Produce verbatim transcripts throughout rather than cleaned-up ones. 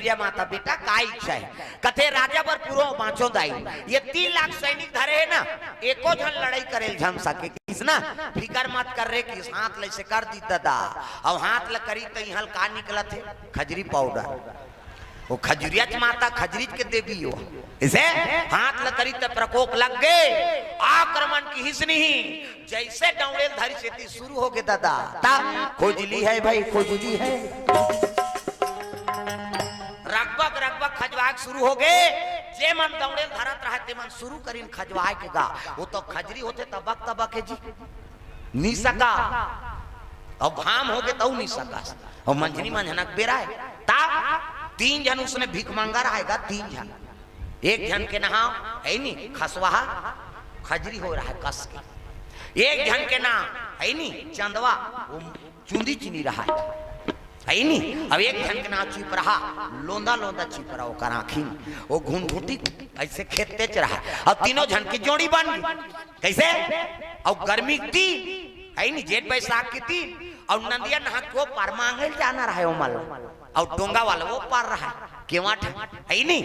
जय माता, बेटा, का इच्छा हे? कथे, राजा बर पुरो बाँचो दाई। ये तीन लाख सैनिक धरे हे ना, एको झन लड़ाई करे ल झन सके किस ना। फिकर मत कर रे किस, हाथ ल अइसे कर दी ददा। अउ हाथ ल करी त इहाँ ल का निकलत हे? खजरी पाउडर। वो खजुरियाच माता, खजरीच के देवी हो। इसे हाथ ल करी त प्रकोप लग गे, आक्रमण किहिस नहीं। जइसे डौड़े ल धरिस एती सुरू हो गे ददा। तब खुजली हे भाई, खुजली हे। रगबग रगबग खजवाए के सुरू हो गे। जे मन डौड़े ल धरत रहय ते मन सुरू करिन खजवाए के गा। वो तो खजरी होथे तबक तबक हे जी, नी सका। अउ घाम हो गे तउ नी सका। अउ मंझनी मंझना के बेरा हे। तब तीन झन उसने भीख मांगा रहय गा, तीन झन। एक झन के नहाव हे नी खसवाहा, खजरी हो रहय कस के। एक झन के नाम हे नी चंदवा, वो चुंदी चिनी रहय, हे नी। अब एक झन के नाम चिपरहा, लोंदा लोंदा चिपरा, ओकर आँखी में वो घुनघुटी अइसे खेदतेच रहय। अब तीनों झन के जोड़ी बन गे। कइसे? अउ गर्मी के दिन, हे नी, जेठ बैसाख के दिन, अउ नंदिया नहा के ओ पार मांगे ल जाना रहय ओमन ल। अउ डोंगा वाला ओ पार रहय, केवाठ, हे नी।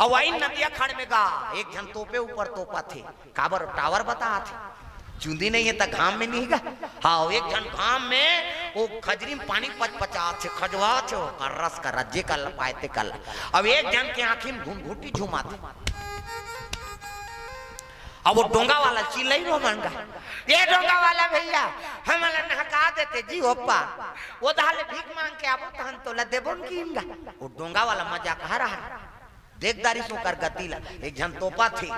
अउ आइन नंदिया खड़ में गा, एक झन तोपे ऊपर तोपत हे। काबर? टावर बतात हे। चुंदी नइ हे त घाम में नी गा। हाँ, एक झन घाम में ओ खजरी में पानी पचपचात हे, खजवात हे, ओकर रस कर, जे कर ल पाए ते कर ल। अब एक झन के आँखी में घुनघुटी झुमात हे। अब वो डोंगा वाला चिल्लाई रो मन गा, "ये डोंगा वाला भइया, हमन ल नहका देते जी ओप्पा। ओ दहा ले भीख मांग के आबो तहन तोला देबो न किन गा।" वो डोंगा वाला मजाक हरा हे। देख दारिस ओकर गति ला, एक झन तोपत हे,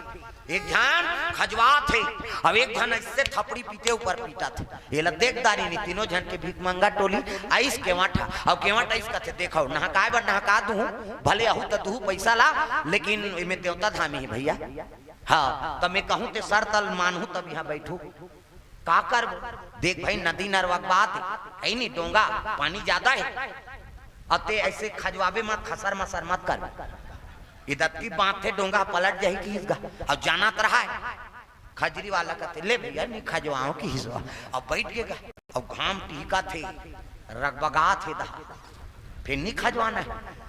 एक झन खजवात हे, अब एक झन अइसे थपड़ी पीटे ऊपर पीटत हे। एला देख दारिस नी, तीनों झन के भीख मंगा टोली आइस केवाठ। अब केवाठ आइस कथे, "देखव, नहकाए बर नहका दुहूँ, भले अहू त दुहू पइसा ला, लेकिन एमे देवता धामी हे भइया। हाँ, त मैं कहूँ ते सरत ल मानहूँ तब इहाँ बइठहू।" का करबो? देख भाई, नदी नरवा के बात हे, हे नी, डोंगा, पानी जादा हे। अउ ते अइसे खजवाबे मत, खसर मसर मत कर। ए दतकी बाँधथे, डोंगा पलट जाही किहिस गा। अउ जानत रहय, खजरी वाला कथे, "ले भइया, नी खजवावँव" किहिस गा। अउ बइठ गे गा। अउ घाम टिहकत हे, रगबगात हे दहा। फेर नी खजवाना हे।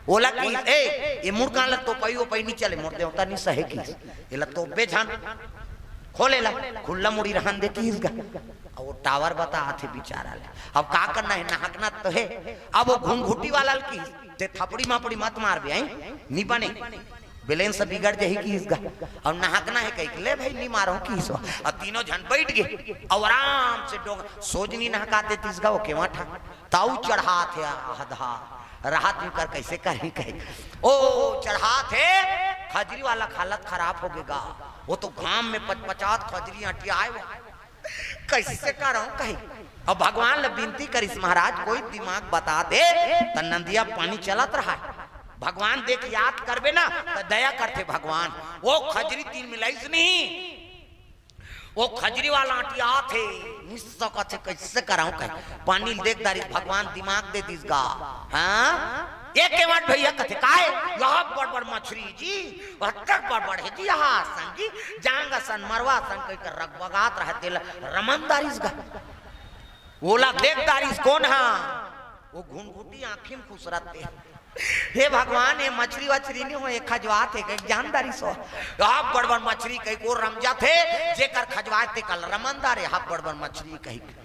ओला किहिस, "ए, ए मुड़कान ल तोपई ओपई नी चले, मोर देवता नी सहे" किहिस। "एला तोपबे झन, खोल एला, खुल्ला मुड़ी रहन दे" किहिस गा। अउ वो टावर बतात हे बिचारा ल। अब का करना हे, नहकना तो हे। अब वो घुनघुटी वाला ल किहिस, "ते थपड़ी मपड़ी मत मारबे, अइ? नी बने, balance बिगड़ जाही" किहिस गा। अउ नहकना हे कहिके, "ले भई, नी मारँव" किहिस। अउ तीनों झन बइठ गे, अउ आराम से डोंग-, सोजनी नहका देतिस गा, वो केवाठ। तउ चढ़ात हे आधा, रहत उंकर कइसे करही कही। ओ चढ़ात हे, खजरी वाला के हालत खराब हो गे गा। वो तो घाम में पचपचात खजरी अंटियाए वो। कइसे करँव कही। अब भगवान ल बिनती करिस, "महाराज, कोई दिमाग बता दे।" त नंदिया पानी चलत रहय। भगवान देख याद करबे ना, त दया करथे भगवान। वो खजरी तीन मिलाइस नहीं। वो खजरी वाला अंटियात हे, नी सकत हे, कइसे करँव कही। पानी ल देख दारिस, भगवान दिमाग दे दिस गा। हाँ? ए केवाठ भइया कथे, "काय? यहा बड़ बड़ मछरी जी, अतक बड़ बड़ हे जी, यहा असन जी, जांग असन, मरवा असन" कहिके रगबगात रहय, तेला रमन दारिस गा। ओला देख दारिस, "कोन हा?" वो घुनघुटी आँखी में खुसरत हे। "हे भगवान, ये मछरी वछरी नी हो, ये खजवात हे" कहिके जान दारिस वो। "यहा बड़ बड़ मछरी" कहिके वो रम जाथे, जेकर खजवाय तेकर ल रमन दारे, "यहा बड़ बड़ मछरी" कहिके।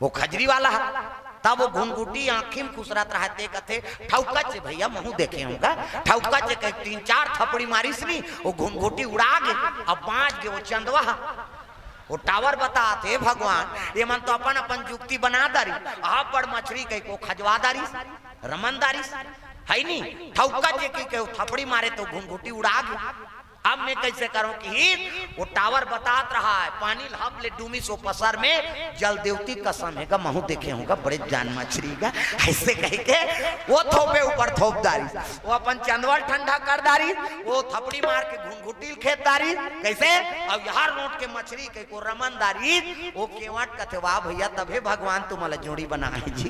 वो खजरी वाला ह। तब वो घुनघुटी आँखी में खुसरत रहय, ते कथे, "ठउकच हे भइया, महूँ देखे हँव गा।" ठउकच हे कहिके तीन चार थपड़ी मारिस नी, वो घुनघुटी उड़ा गे। अब बाँच गे वो चंदवा ह। वो टावर बतात हे, "भगवान, ये मन तो अपन अपन जुक्ति बना दारिस, अब्बड़ मछरी कहिके वो खजवा दारिस, रमन दारिस, हे नी, ठउकच हे कहिके वो थपड़ी मारे त वो घुनघुटी उड़ा गे। अब मैं कइसे करँव?" किहिस, वो टावर बतात रहय, पानी ल हब ले डूमिस, वो पसर में, "जल देवती कसम हे गा, महूँ देखे हँव गा, बड़े जान मछरी गा," अइसे कहिके वो थोपे ऊपर थोप दारिस, वो अपन चंदवा ल ठंडा कर दारिस, वो थपड़ी मार के घुनघुटी ल खेद दारिस। कइसे? "अब यहा नोट के मछरी" कहिके वो रमन दारिस, वो केवाठ कथे, "वाह भइया, तभे भगवान तुमन ला जोड़ी बनाए जी।"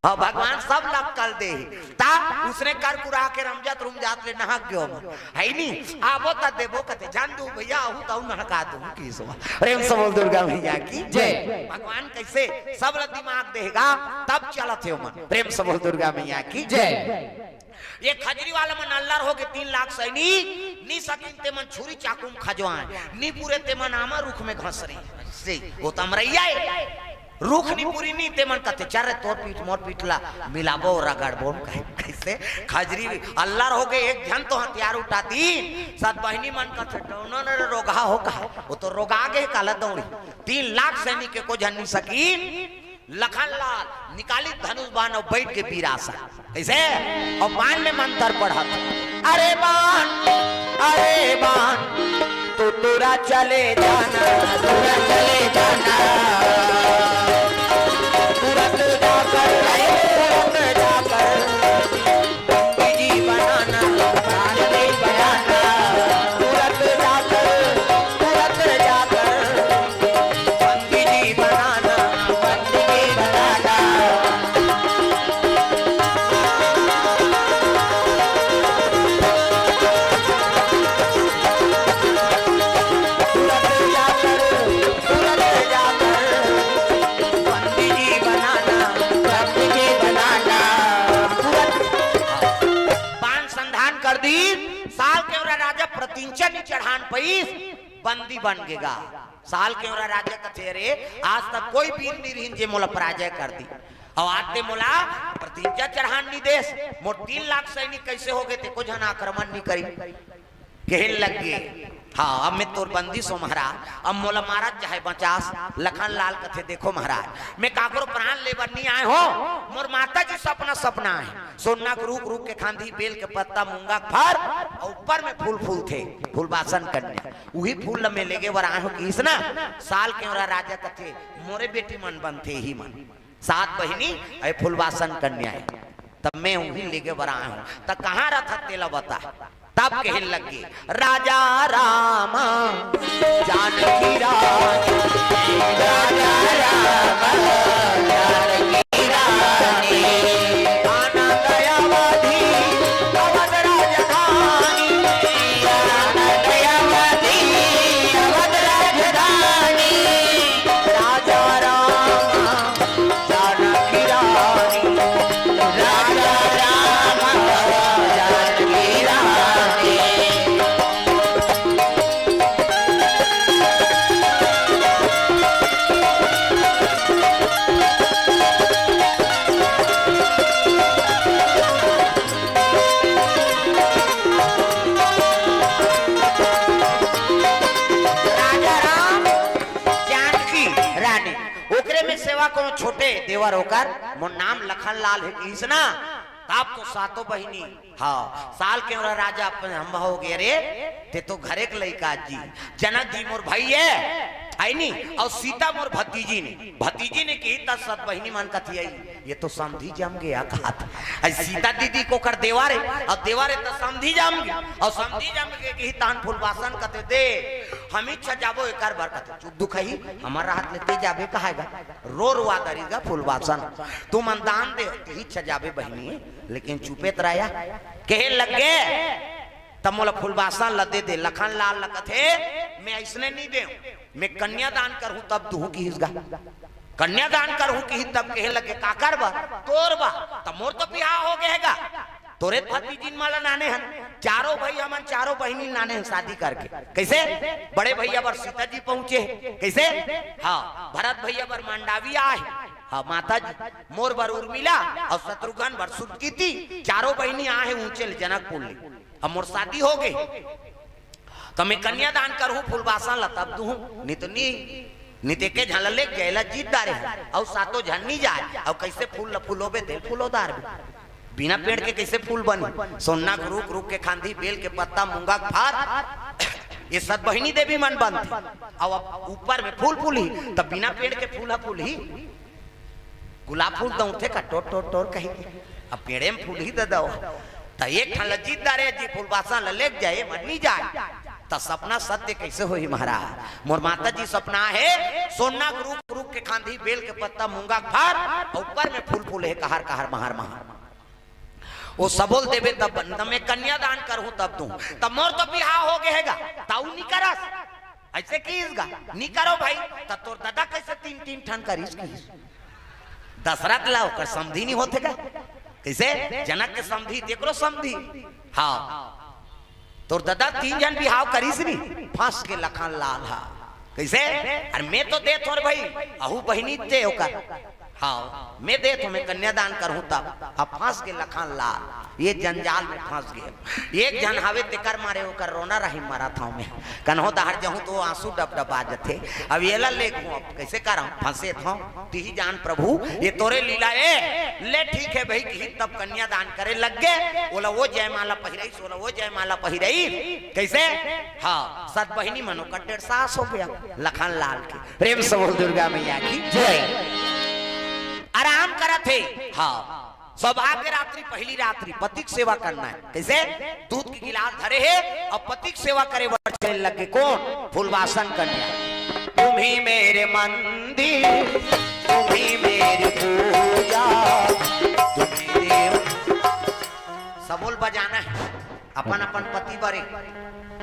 हाँ, भगवान सब ला अक्कल दे। ता उसने कर कुरा के रमजात रुमजात ले नहक गयो मन। है नी? आबो त देबो कथे, जान दू भैया, आहू त अउ नहका दू, की सो। प्रेम से बोल दुर्गा मैया की जय। भगवान कैसे सब ला दिमाग देगा, तब चलत हे मन। प्रेम से बोल दुर्गा मैया की जय। ये खजरी वाला मन अल्लर हो के तीन लाख सैनिक, नी सकिन ते मन छुरी चाकू म खजवाए, नी पूरे ते मन आमा रुख में घसरे। से, वो त अमरैया हे। रुख नी पूरी नी ते मन कथे, "चल रे, तोर पीठ मोर पीठ ला मिलाबो, रगड़बो।" कहे, कैसे? खजरी अल्लर हो गे, एक झन तो हथियार उठातिस, सत बहिनी मन कथे, "डौना न रे, रोगहा हो," कहा, वो तो रोगा गे, काला दौड़ी। तीन लाख सैनिक के को झन नी सकिन, लखन लाल निकालिस धनुष बाण अउ बइठ गे बीरासन। कइसे? अउ बाण में मंतर पढ़त, "अरे बाण, अरे बाण, तू तुरत चले जाना, तुरत चले जाना, तुरत जाकर, तुरत जाकर, पंडित जी बनाना, पंडित जी बनाना, तुरत जाकर, तुरत जाकर, पंडित जी बनाना, पंडित जी बनाना।" तुरत जाकर, तुरत जाकर, पंडित जी बनाना, पंडित जी बनाना। तुरत बाण संधान कर दिस, साल केवरा राजा प्रतिंचा नी चढ़ान पइस, बंदी बन गे गा। साल केवरा राजा कथे, "अरे, आज तक कोई वीर नी रिहिन जे मोला पराजय कर दिस। अउ आज ते मोला प्रतिंचा चढ़ान नी देस। मोर तीन लाख सैनिक कइसे हो गे, ते को झन आक्रमण नी करिस।" कहे लग गे, "हाँ, अब मैं तोर बंदी सों महाराज, अब मोला मारत चाहे बचास।" लखन लाल कथे, "देखो महाराज, मैं काकरो प्राण ले बर नी आए हों, मोर माता जी सपना, सपना हे। सोन्ना के रूख, रूख के खांधी, बेल के पत्ता, मूंगा के फर, अउ ऊपर में फूल फूलथे, फूलबासन कन्या, उही फूल ल मैं लेगे बर आए हों," किहिस ना। साल केवरा राजा कथे, "मोरे बेटी मन बनथे ही मन, सात बहिनी, अउ फूलबासन कन्या हे, त मैं उही लेगे बर आए हों।" "त कहाँ रथस तेला बता।" तब कहे लग गे, "राजा राम जानकी रानी, राजा राम जानकी रानी, आनंद अवधी अवध राजधानी, आनंद अवधी अवध राजधानी, राजा राम जानकी रानी, राजा राम जानकी रानी।" राजा राम जानकी रानी, ओकरे में सेवा कोनो छोटे देवर ओकर, मोर नाम लखन लाल हे किहिस ना, तब तो सातों बहिनी, हाँ, साल केवरा राजा अपन हम्भा हो गे, "अरे, ते तो घरे के लइका जी, जनक जी मोर भाई हे, हे नी, अउ सीता मोर भतीजिन हे।" भतीजिन हे किहिस त सत बहिनी मन कथे, "ये तो समधी जम गे," कहत। अउ सीता दीदी के ओकर देवर हे, अउ देवर हे त समधी जम गे, अउ समधी जम गे किहिस तहन फूलबासन कथे, "दे, हमीच झन जाबो एकर बर।" कथे, "चुप दुखही, हमर रहत ले ते जाबे कहाय गा?" रो रुआ दरिस गा फूलबासन, "तुमन दान दे, तेही च जाबे बहिनी, लेकिन चुपेत रहा।" कहे लग गे, "त मोला फूलबासन ल दे दे।" लखन लाल ल कथे, "मैं अइसने नी देंव, मैं कन्यादान करहूं तब दूहूं," किहिस गा। "कन्यादान करहूं," किहिस तब कहे लग गे, "काकर बर?" "तोर बर।" "त मोर तो बिहाव हो गे हे गा।" तोरे भतीजिन मन ला नाने हन, चारों भाई हमन चारों बहिनी नाने हन शादी करके। कइसे? बड़े भैया बर सीता जी पहुंचे हे। कइसे? हाँ, भरत भैया बर मांडावी आहे। हाँ, माता जी, मोर बर उर्मिला अउ शत्रुघ्न बर सुतकीती, चारों बहिनी आहे ऊंचे ले जनकपुर ले। अब मोर शादी हो गे, त मैं कन्यादान करहूं फूलबासन ला तब दूहूं, नित नी, नित एके झन ला लेके जाए ला जीत डारे हन, अउ सातों झन नी जाए, अउ कइसे फूल ला फूलोबे, तेल फूलो डारबे। बिना पेड़ के कइसे फूल बनी? सोन्ना के रूख, रूख के खांधी, बेल के पत्ता, मूंगा के फार, ये सत बहिनी देवी मन बनथे। अउ अब ऊपर में फूल फूलही, त बिना पेड़ के फूल ह फूलही? गुलाब फूल दउड़थे का टोर टोर टोर कहिके? अब पेड़े में फूलही दे दव। त एक ठन ल जीत डारे जी, फूलबासन ल लेके जाए, मन नी जाए। त सपना सत्य कइसे होही महाराज? मोर माता जी सपना हे, सोना के रूख, रूख के खांधी, बेल के पत्ता, मूंगा के फर, अउ ऊपर में फूल फूले हे, कहर कहर, महर महर। ओ सबो ल देबे तब, त मैं कन्यादान करहूं तब दूं। त मोर तो बिहाव हो गे हे गा, तउ नी करस। अइसे किहिस गा, नी करो भाई। त तोर ददा कइसे तीन तीन ठन करिस किहिस? दशरथ ला ओकर समधी नी होथे गा? कइसे? जनक के समधी, तेकरो समधी। हां। तोर ददा तीन झन बिहाव करिस नी, फंस गे लखन लाल हा। कइसे? अरे मैं तो देत हों रे भाई, अहू बहिनी ते ओकर। हां, मैं देत हों, मैं कन्यादान करहूं तब। अब फंस गे लखन लाल, ये जंजाल में फंस गे। एक झन हावे तेकर मारे ओकर रोना रही मरत हंव मैं। कन्हो डहर जहूं तो आंसू डबडबा जथे। अब येला लेगहूं, अब कइसे करंव, फंसेत हंव। तिही जान प्रभु, ये तोरे लीला ए। ले ठीक हे भाई, किहिस तब कन्यादान करे लग गे। ओला ओ जयमाला पहिराइस, ओला ओ जयमाला पहिराइस। कइसे? हां, सत बहिनी मन ओकर डेढ़ सास हो गे लखन लाल के। प्रेम से बोल दुर्गा मैया की जय। आराम करत हे। हां, सौभाग्य रात्रि, पहली रात्रि, पति के सेवा करना हे। कइसे? दूध के गिलास धरे हे अउ पति के सेवा करे बर चले लग गे। कोन? फूलबासन कन्या। तुम्ही मेरे मंदिर, तुम्ही मेरी पूजा, तुम्ही देव। सबो ल बजाना हे अपन अपन पति बर।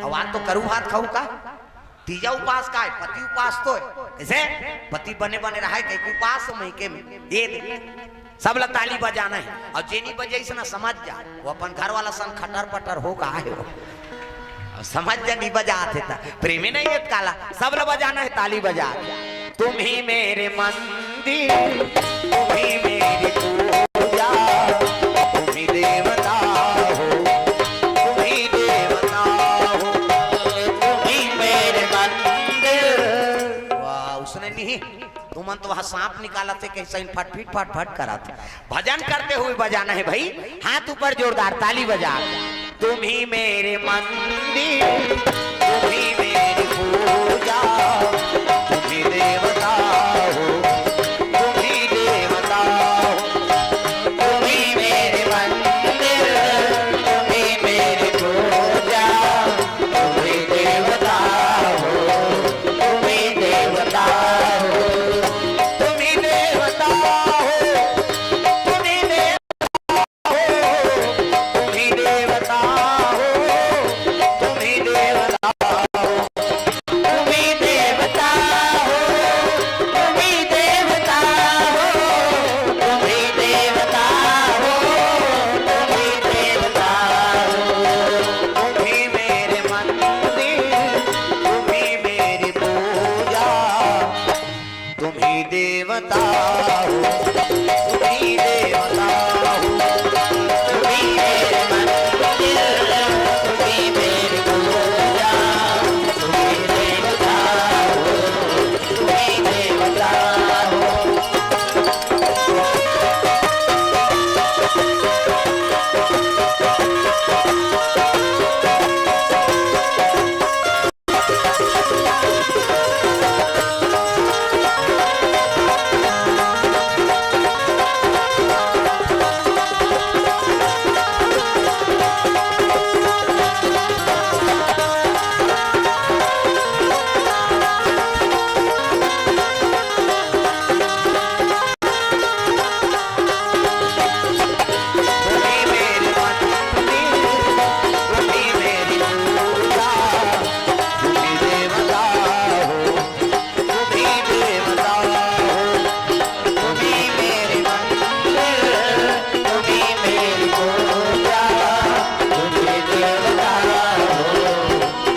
अउ आज तो करू भात खाहू का? तीजा उपास का हे? पति उपास तो हे। कइसे? पति बने बने रहय, कहिके उपास हो मइके में। ये देख, सब ला ताली बजाना हे। अउ जे नी बजाइस ना, समझ जा, ओ अपन घर वाला संग खटर पटर हो गे हे ओ। अउ समझ जा, नी बजात हे त प्रेमे नहीं हे त काला। सब ला बजाना हे, ताली बजा। तुम्ही मेरे मंदिर, तुम्ही मेरी पूजा, तुम्ही देवता हो, तुम्ही देवता हो, तुम्ही मेरे मंदिर। वाह, उसने नहीं, तुमन तो वहां सांप निकालत हे, कइसे फटफिट फटफट करत हे। भजन करते हुए बजाना हे भाई, हाथ ऊपर जोरदार ताली बजा। तुम्ही मेरे मंदिर, तुम्ही मेरी पूजा, तुम्ही देवता हो, तुम्ही देवता हो, तुम्ही मेरे मंदिर, तुम्ही मेरी पूजा, तुम्ही देवता हो, तुम्ही देवता हो, तुम्ही देवता हो, तुम्ही देवता हो, तुम्ही देवता हो, तुम्ही देवता हो, तुम्ही देवता हो, तुम्ही देवता हो, तुम्ही देवता हो, तुम्ही देवता हो, तुम्ही मेरे मंदिर, तुम्ही मेरी पूजा। तुम्ही देवता हो, तुम्ही देवता हो, तुम्ही मेरे मंदिर, तुम्ही मेरी पूजा, तुम्ही देवता हो, तुम्ही देवता हो। तुम्ही देवता हो, तुम्ही मेरे मंदिर, तुम्ही मेरी पूजा, तुम्ही देवता हो,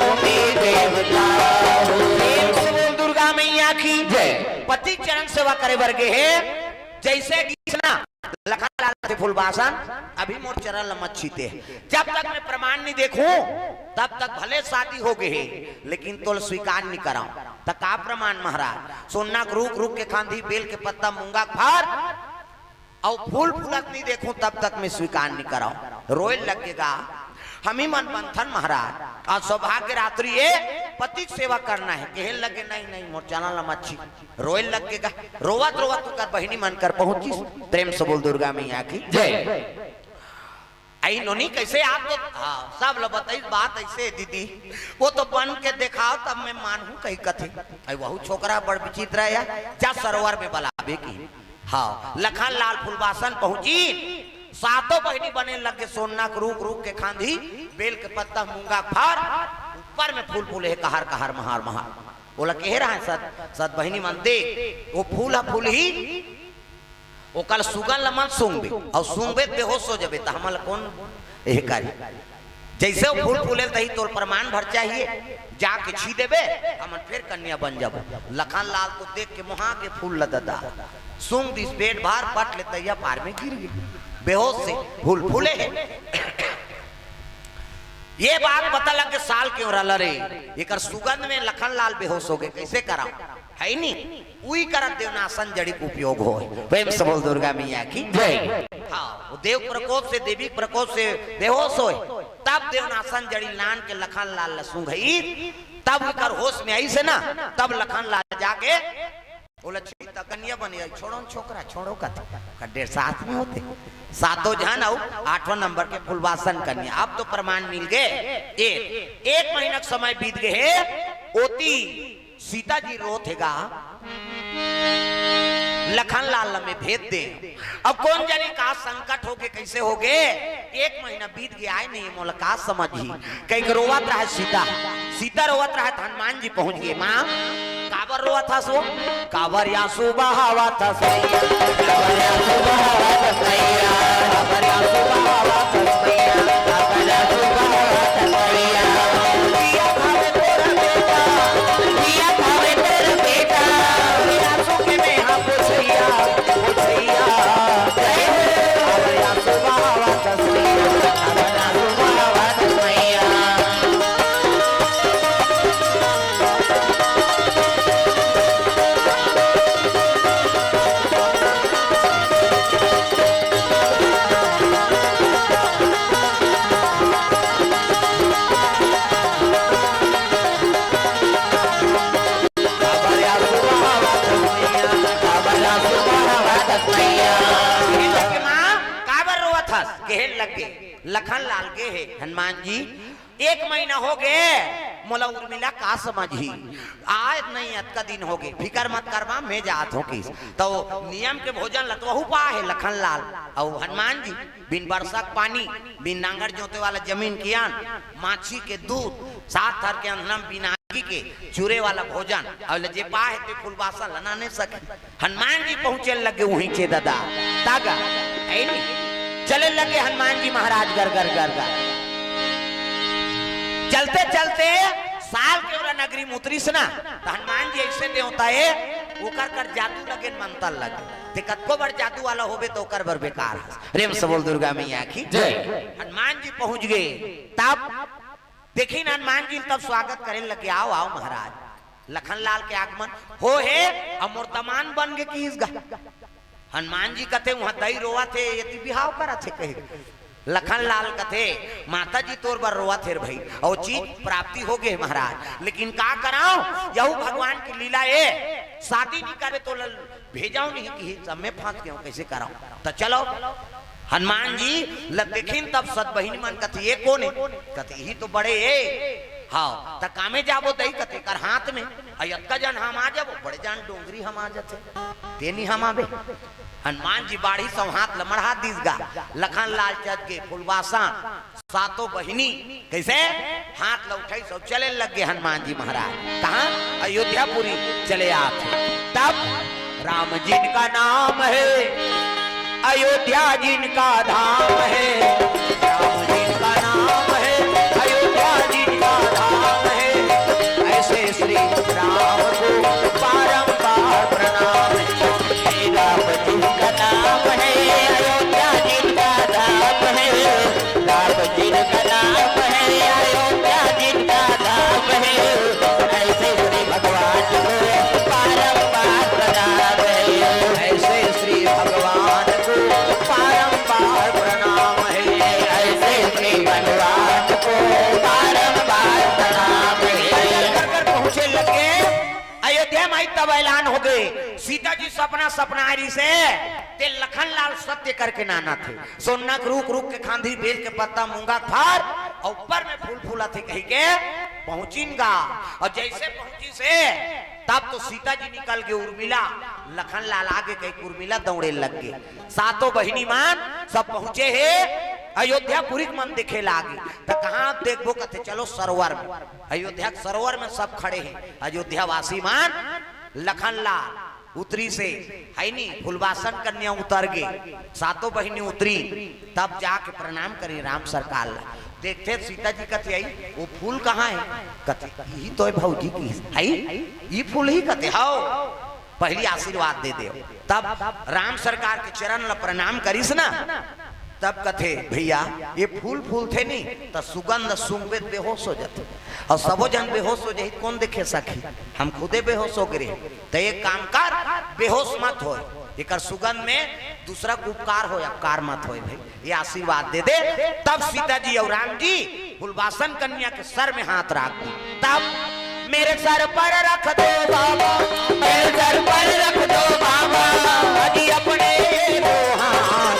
तुम्ही देवता हो। प्रेम से बोल दुर्गा मैया की जय। पति चरण सेवा करे बर गे हे, जइसे कि ना लखन लाल के फूलबासन, अभी मोर चरण ल मत छीते। जब तक मैं प्रमाण नहीं देखूं, तब तक भले शादी हो गे हे, लेकिन तोल स्वीकार नहीं कराऊं। त का प्रमाण महाराज? सोना के रूख, रूख के खांधी, बेल के पत्ता, मूंगा के फर, अउ फूल फूलत नहीं देखूं, तब तक मैं स्वीकार नहीं कराऊं। रोए लग गे गा। हमी मन बनथन महाराज, आज सौभाग्य रात्रि ए, पति के सेवा करना हे। कहे लगे, नहीं, नहीं, मोर चरण ल मत छी। रोए लग गे गा। रोवत रोवत ओकर बहिनी मन कर पहुंचिस। प्रेम से बोल दुर्गा मैया की जय। आई नोनी, कैसे आप तो, हाँ, सब ल बताई बात ऐसे, दीदी, वो तो बन के देखाव, तब मैं मानहूँ कही कथे। आई वहू छोकरा बड़ विचित्र हे यार, जा सरोवर में बलाबे की। हाँ, लखन लाल फुलवासन पहुँची, सातों बहिनी बने लगे, सोना के रूख, रूख के खांधी, बेल के पत्ता, मूंगा के फर, ऊपर में फूल फूले हे, कहार, कहार, महार, महार। ओला कहे रहा सत, सत बहिनी मन, देख, वो फूल ह फूलही, ओकर सुगंध ल मन सूंघबे, अउ सूंघबे त बेहोश हो जबे, त हमन ल कौन एह करी? जैसे वो फूल फूले तही तोर प्रमाण भर चाहिए, जाके छी देबे, हमन फिर कन्या बन जाबो। लखन लाल तो देख के मोहा के फूल ल ददा, सूंघ दिस, पेट भार पट ले तैया पार में गिर गे, बेहोश से फूल फूले हे। ये बात पता लग के साल के ओरा लरे, एकर सुगंध में लखन लाल बेहोश हो गए, कैसे करा? है नी? उही करत देवनासन जड़ी के उपयोग होय। प्रेम से बोल दुर्गा मैया की जय। हाँ, वो देव प्रकोप से, देवी प्रकोप से बेहोश होय, तब देवनासन जड़ी लान के लखन लाल ल सूंघई, तब एकर होश में आइस ना, तब लखन लाल जाके बोला, "छी, त कन्या बने आई, छोड़ो न छोकरा, छोड़ो कथे।" का डेढ़ साथ में होते, सातों झन अउ आठवां नंबर के फुलवासन कन्या। अब तो प्रमाण मिल गए। एक, एक महीना के समय बीत गए हे, ओती सीता जी रोत हे गा, लखन लाल ल में भेज दे। अब कौन जाने का संकट हो के कैसे हो गए, एक महीना बीत गया, आए नहीं, मोला का समझ ही। कहीं के रोवत रहे सीता, सीता रोवत रहे त हनुमान जी पहुंच गए। माँ, काबर रोवत हस वो? काबर आंसू बहावत हस मैया, काबर आंसू बहावत हस मैया, काबर आंसू बहावत हस मैया, काबर आंसू बहावत हस मैया। जियत हवे तोर बेटा, जियत हवे तोर बेटा, आंसू के मैं हाँ पोछैया, पोछैया। काबर आंसू बहावत हस मैया, काबर आंसू बहावत हस मैया। कहे लगे, "माँ, काबर रोवत हस?" कहे लगे, "लखन लाल गे हे हनुमान जी, एक महीना हो गए, मोला उर्मिला का समझही? आए नहीं, अतका दिन हो गए, फिकर मत कर माँ, मैं जात हूँ," किस। तो नियम के भोजन ल तो वहू पाए हे लखन लाल। अउ हनुमान जी बिन बरसा के पानी, बिन नांगर जोते वाला जमीन के अन्न, माछी के दूध, सात थर के अंधनम, बिन आगी के चूरे वाला भोजन, अउ ल जे पाए हे ते फुलवासन ल ना ने सके। हनुमान जी पहुंचे लगे वहीं चे दादा, तागा, है नी? चले लगे हनुमान जी महाराज गर गर गर गर। चलते चलते साल के ओरा नगरी में उतरिस ना, त हनुमान जी ऐसे देवता हे, ओकर कर जादू लगे, मंतर लगे। ते कतको बड़ जादू वाला होबे त ओकर बर बेकार हस। प्रेम से बोल दुर्गा मैया की जय। हनुमान जी पहुंच गए, तब देखिन हनुमान जी तब स्वागत करे लगे, "आओ, आओ महाराज।" लखन लाल के आगमन हो हे, अउ मोर दमान बन गे किहिस गा। हनुमान जी कथे, "उहाँ दई रोवत हे, एती बिहाव करत हे," कहे। लखन लाल कथे, "माता जी तोर बर रोवत हे रे भई, अउ चीज प्राप्ति हो गे महाराज, लेकिन का कराव, यहू भगवान की लीला ए, शादी नहीं करे तो ल-, भेजाव नहीं किहिस, सब में फंस गयो, कैसे कराव?" त चलो हनुमान जी ल देखिन तब सत बहिनी मन कथे, "ये कोन हे?" कथे, "इही तो बड़े हे।" "हाँ, त कामे जाबो दई?" कथे, "कर हाथ में।" "अ, अतका जन हमा जाबो?" "बड़े जान डोंगरी हमा जाथे, ते नी हमाबे।" हनुमान जी बाढ़िस अउ हाथ ल मढ़ा दिस गा। लखन लाल चढ़ गे फुलवासन, सातों बहिनी कैसे हाथ ल उठाइस अउ चले लग गे हनुमान जी महाराज। कहाँ? अयोध्यापुरी चले आथे। तब राम जिनका नाम है, अयोध्या जिनका धाम है। राम जिनका नाम है, अयोध्या जिनका धाम है। ऐसे श्री राम को बारंबार प्रणाम है। राम जिनका नाम है, अयोध्या जिनका धाम है। राम जिनका नाम है, अयोध्या जिनका धाम है। ऐसे श्री भगवान को बारंबार प्रणाम है। ऐसे श्री भगवान को बारंबार प्रणाम है। तब ऐलान हो गए। सीता जी सपना सपना रहिसे, ते लखन लाल सत्य करके नाना थे। सोना के रूख, रूख के खांधी, बेल के पत्ता, मूंगा के फार, और ऊपर में फूल फूला थे कही के पहुंचिन गा। और जैसे पहुंचिसे, तब तो सीता जी निकल गए, उर्मिला, लखन लाल आगे कही, उर्मिला दौड़े लग गए। सातों बहिनी मन सब पहुंचे हे अयोध्यापुरी के मन देखे लागे। त कहाँ देखबो कथे, चलो सरोवर में। अयोध्या के सरोवर में सब खड़े हे अयोध्यावासी मन। लखन लाल उतरिसे, है नी, फुलवासन कन्या उतर गे, सातों बहिनी उतरी, तब जाके प्रणाम करी राम सरकार ला। देखथे सीता जी कथे, "आई, वो फूल कहाँ हे?" कथे, "यही तो हे भौजी की, आई, ये फूल ही," कथे, "हाव।" पहली आशीर्वाद दे दे। तब राम सरकार के चरण ल प्रणाम करिस ना, तब कथे, "भैया, ये फूल फूलथे नी, त सुगंध सूंघबे त बेहोश हो जाथे, और सबो झन बेहोश हो जाही, कौन देखे सखी? हम खुदे बेहोश हो गए रहे। त एक काम कर, बेहोश मत होय, एकर सुगंध में दूसरा के उपकार होय, अपकार मत होय भाई।" ये आशीर्वाद दे दे। तब सीता जी और राम जी फुलवासन कन्या के सर में हाथ रख दी। तब, "मेरे सर पर रख दो बाबा, मेरे सर पर रख दो बाबा, अजी अपने ये दो हाथ,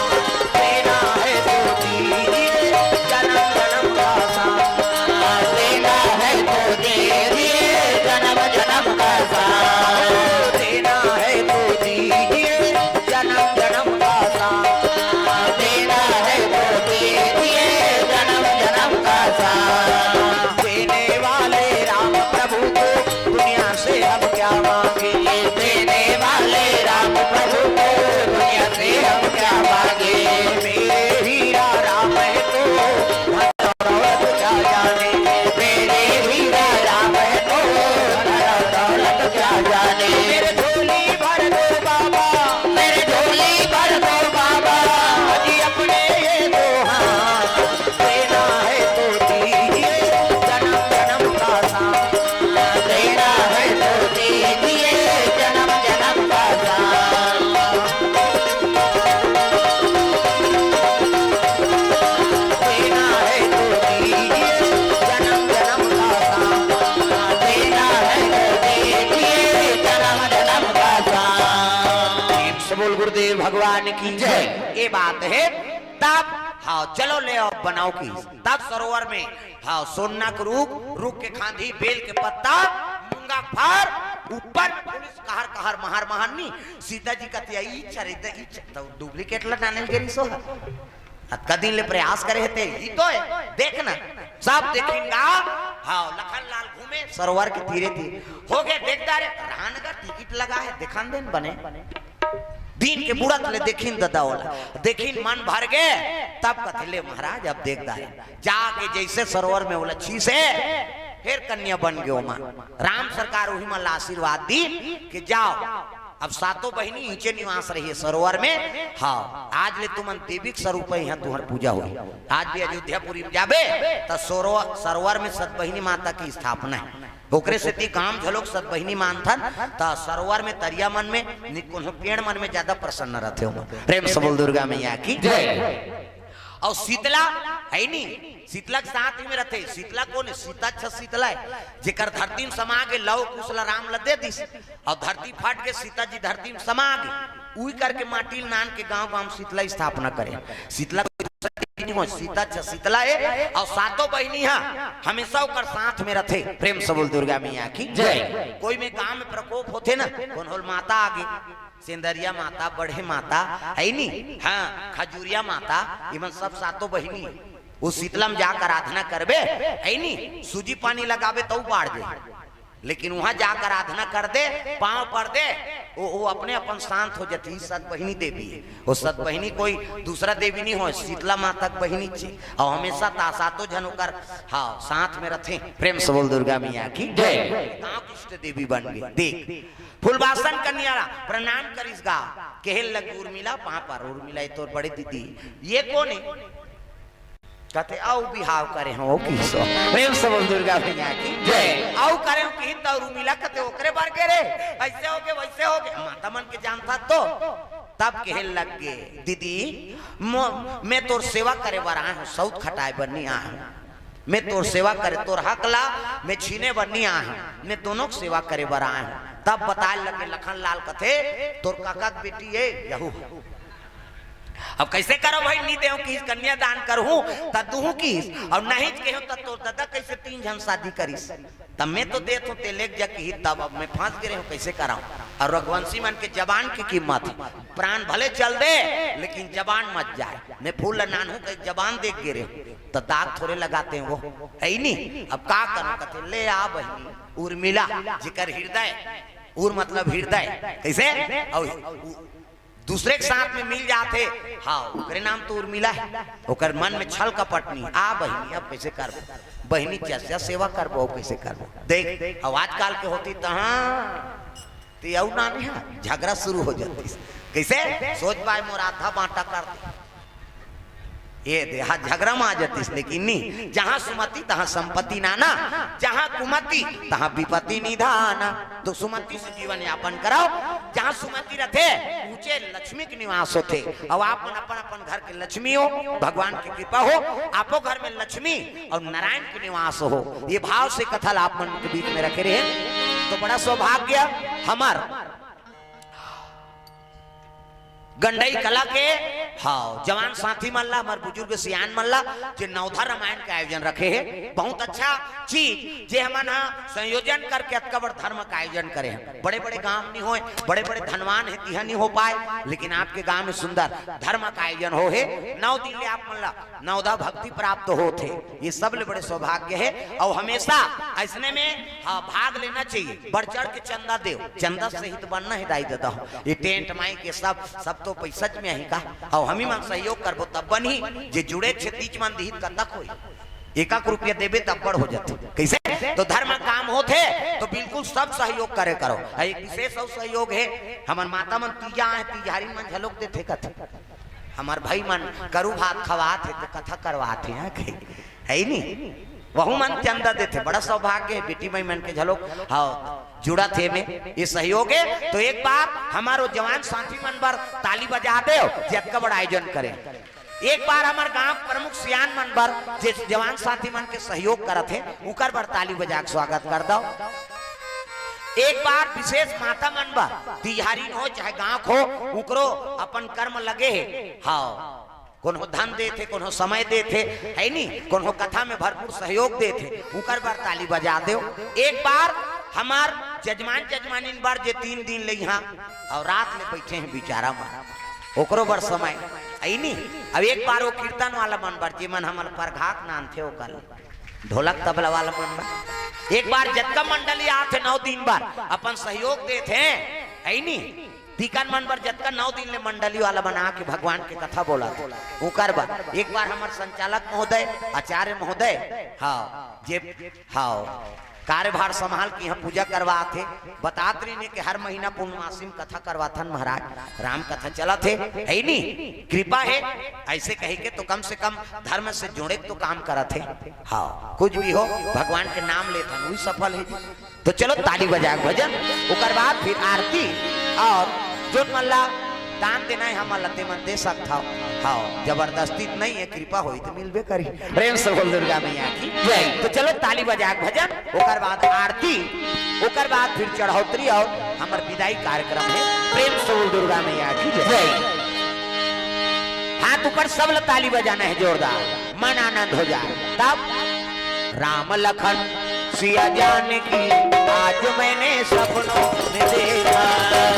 देना है तो दीजिए जन्म जन्म का साथ, देना है तो दीजिए जन्म जन्म का साथ, देना है तो दीजिए जन्म जन्म का साथ, देना है तो दीजिए जन्म जन्म का साथ।" देने वाले राम प्रभु को दुनिया से हम क्या मांगे? देने वाले राम प्रभु को दुनिया से हम क्या मांगे? मेरे हीरा राम है तो दौलत क्या जाने, मेरे हीरा राम है तो दौलत क्या जाने। मेरे झोली भर दो बाबा, मेरे झोली भर दो बाबा, अजी अपने ये दो हाथ, देना है तो दीजिए जन्म जन्म का साथ, देना है तो दीजिए जन्म जन्म का साथ। देना है तो दीजिए जन्म जन्म का साथ, देना है तो दीजिए जन्म जन्म का साथ। प्रेम से बोल गुरुदेव भगवान की जय। ये बात है। तब, हाँ, चलो ले आओ, बनाओ की। तब सरोवर में, हाँ, सोना के रूख, रूख के खांधी, बेल के पत्ता, मूंगा के फार, ऊपर में पुलिस कहर कहर, महार महार नी। सीता जी कथे, "ई चरित, ई च-," तो डुप्लीकेट ला टाने के रिसो है। अतका दिन ले प्रयास करे हे ते, ई तो है, देख ना, सब देखिन गा। हाँ, लखन लाल घूमे सरोवर के तीरे तीरे, हो गए देखदारे, राहन गा टिकट लगा है, देखान देन बने। दिन के बुड़त ले देखिन ददा ओला, देखिन मन भर गे, तब कथे, "ले महाराज, अब देखदारे।" जाके जैसे सरोवर में ओला छीसे, फिर कन्या बन गयो माँ। राम सरकार वही मन ला आशीर्वाद दी कि जाओ, अब सातों बहिनी नीचे निवास रहिए सरोवर में। हाँ, आज ले तुमन देवी के स्वरूप है, यहाँ तुम्हार पूजा होही। आज भी अयोध्यापुरी में जाबे त सरो-, सरोवर में सतबहिनी माता की स्थापना है। ओकरे सेती गांव घलोक सतबहिनी मानथन, त सरोवर में, तरिया मन में, नि-, कोनो पेड़ मन में ज्यादा प्रसन्न रहथे ओमन। प्रेम से बोल दुर्गा मैया की जय। और शीतला है नी, शीतला के साथ में रहथे। शीतला कौन है? सीता छ शीतला है, जेकर धरती में समा के लव कुश ल राम ल दे दिस। और धरती फट के सीता जी धरती में समा गे, उही करके माटी ल नान के गांव गांव शीतला स्थापना करे। शीतला कोई दूसरा देवी नहीं हो, सीता छ शीतला है। और सातों बहिनी हा हमेशा ओकर साथ में रथे। प्रेम से बोल दुर्गा मैया की जय। कोई में गांव में प्रकोप होथे ना, कोन होल माता आगे, सेंदरिया माता, बड़े माता, है नी, हाँ, खजूरिया माता, इमन सब सातों बहिनी। वो शीतला में जाकर आराधना करबे, है नी, सूजी पानी लगाबे तो बाढ़ जाए। लेकिन वहां जाकर आराधना कर दे, पांव पर दे, वो, वो अपने अपन शांत हो जाती। सतबहिनी देवी है, वो सतबहिनी कोई दूसरा देवी नहीं हो, शीतला माता के बहिनी छे। और हमेशा ता सातों झन ओकर, हाँ, साथ में रथे। प्रेम से बोल दुर्गा मैया की जय। गांव की इष्ट देवी बन गई। देख, फुलवासन कन्या ला प्रणाम करिस गा, कहे लग, "उर्मिला, पांव पर उर्मिला, ये तोर बड़े दीदी, ये कौन है?" कथे, "अउ बिहाव करे हो, ओ किसो।" प्रेम से बोल दुर्गा मैया की जय। "अउ करे हो किहिन त उर्मिला कथे ओकरे बर के रे, ऐसे हो गे, वैसे हो गे, माता मन के जानता तो।" तब कहे लग गे, "दीदी, मो-, मैं तोर सेवा करे बर आए हूँ, सौत खटाए बर नहीं आए हूँ। मैं तोर सेवा करे, तोर हक ला मैं छीने बर नहीं आए हूँ, मैं दोनों के सेवा करे बर आए हूँ।" तब बताए लगे लखन लाल कथे, "तोर काका के बेटी ए, यहू।" अब कइसे करव भाई, नी देहूं किहिस, कन्यादान करहूं त दुहूं किहिस, अउ नहीं केहेंव त तोर ददा कइसे तीन झन शादी करिस? तब मैं तो देत हूं, ते लेग जा किहिस, तब अब मैं फंस गे रहेंव, कइसे करंव? अउ रघुवंशी मन के जबान के कीमत, प्राण भले चल दे, लेकिन जबान मत जाय। मैं फूल ल नानहूं कहि जबान दे गे रहेंव, त दाग थोरे लगातेंव वो, हइ नी? अब का करंव? कथे, "ले आ बहिनी, उर्मिला, जेकर हृदय, उर मतलब हृदय, कइसे? अउ उ-, दूसरे के साथ में मिल जाथे, हाँ, ओकरे नाम तो उर्मिला हे।" ओकर मन में छल कपट नहीं। "आ बहिनी, अब कइसे करबो? बहिनी जस जस सेवा करबो, अउ कइसे करबो?" देख, अब आजकल के होतिस तहाँ, ते अउ नानी हा, झगरा शुरू हो जातिस। कइसे? "सोच पाए मोर आधा बांटा कर दे।" ए दे, हा झगरा म आ जातिस, लेकिन नी, "जहाँ सुमति तहाँ संपत्ति नाना, जहाँ कुमति तहाँ विपत्ति निधाना।" तो सुमति से जीवन यापन करव, जहाँ सुमति रथे, ऊंचे लक्ष्मी के निवास होथे। अउ आप मन अपन अपन घर के लक्ष्मी हो, भगवान के कृपा हो, आपो घर में लक्ष्मी अउ नारायण के निवास हो, ये भाव से कथा ल आप मन के बीच में रखे रहेन, तो बड़ा सौभाग्य हमर गंडई कला के, हाँ, जवान साथी मन ला, हमर बुजुर्ग सियान मन ला, जे नवधा रामायण के आयोजन रखे हे, बहुत अच्छा चीज, जे हमन ह संयोजन करके अतका बड़ धर्म के आयोजन करे हे। बड़े-बड़े गांव नी होय, बड़े-बड़े धनवान हे, तिहा नी हो पाय, लेकिन आपके गांव में सुंदर धर्म के आयोजन हो हे। नौ दिन ले आप मन ला नवधा भक्ति प्राप्त होत हे, ये सब ले बड़े सौभाग्य हे। अउ हमेशा अइसने में, हाँ, भाग लेना चाहिए, बढ़ चढ़ के चंदा देव, चंदा सहित बनना हे दाई ददा हो। ये टेंट माइक ये सब, सब तो पैसा में ही का, अउ हमी मन सहयोग करबो तब बनही, जे जुड़े छे तीज मन दिहित कतक होई, एक एक रुपया देबे तब बड़ हो जाथे। कइसे? तो धर्म काम होथे तो बिल्कुल सब सहयोग करे करव। अउ एक विशेष अउ सहयोग हे, हमर माता मन तीजा हे, तीजहारी मन झलोक देथे कथे। हमर भाई मन करू भात खवात हे, त कथा करवात हे, हाँ, कही, हइ नी? वहू मन चंदा देथे, बड़ा सौभाग्य हे, बेटी माई मन के झलोक, हाँ, जुड़त हे में, ये सहयोग हे। तो एक बार हमर वो जवान साथी मन बर ताली बजा देव, जे अतका बड़ आयोजन करे। एक बार हमर गांव प्रमुख सियान मन बर, जे जवान साथी मन के सहयोग करत हे, उकर बर ताली बजा के स्वागत कर दव। एक बार विशेष माता मन बर, तिहारिन हो चाहे गांव हो, उकरो अपन कर्म लगे हे। हाँ, कोनो धन देथे, कोनो समय देथे, हइ नी, कोनो कथा में भरपूर सहयोग देथे, उकर बर ताली बजा देव। एक बार हमर जजमान जजमानिन बर, जे तीन दिन ले इहाँ अउ रात ले बइठे हे बिचारा मन, ओकरो बर समय, हइ नी। अब एक बार वो कीर्तन वाला मन बर, जे मन हमन परघात नानथे, ओकर ले ढोलक तबला वाला मन बर, एक बार जतका मंडली आथे नौ दिन बर, अपन सहयोग देथे, हइ नी। तीकन मन बर जतका नौ दिन ले मंडली वाला बना के भगवान के कथा बोलथे, ओकर बर एक बार हमर संचालक महोदय, आचार्य महोदय, हाँ, जे, हाँ, कार्यभार संभाल के इहाँ पूजा करवात हे, बतात रहिन हे कि हर महीना पूर्णमासी में कथा करवाथन महाराज, राम कथा चलत हे, हइ नी, कृपा हे, अइसे कहिके तो कम से कम धर्म से जुड़े के तो काम करत हे। हाँ, कुछ भी हो, भगवान के नाम लेथन, वही सफल हे जी। तो चलो ताली बजा के भजन, ओकर बाद फिर आरती, अउ जोन मन ला दान देना हे, हमन ला ते मन दे सकथव। हाँ, जबरदस्ती नहीं हे, कृपा होई तो मिलबे करही। प्रेम से बोल दुर्गा मैया की जय। तो चलो ताली बजा के भजन, ओकर बाद आरती, ओकर बाद फिर चढ़ौतरी अउ हमर विदाई कार्यक्रम हे। प्रेम से बोल दुर्गा मैया की जय। जय। हाथ ऊपर, सब ला ताली बजाना हे जोरदार, मन आनंद हो जाए। तब राम लखन सिया जानकी, आज मैंने सपनों में देखा।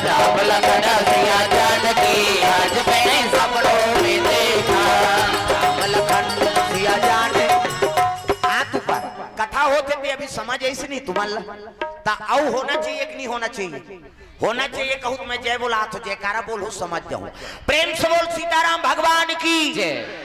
राम लखन सिया जानकी, आज मैंने सपनों में देखा। राम लखन सिया जान, हाथ ऊपर। कथा होथे ते अभी समझ आइस नहीं तुमन ला? त अउ होना चाहिए कि नहीं होना चाहिए? होना चाहिए कहूँ तो मैं जय बोलात हूँ, जयकारा बोलहूँ, समझ जाहू। प्रेम से बोल सीताराम भगवान की जय।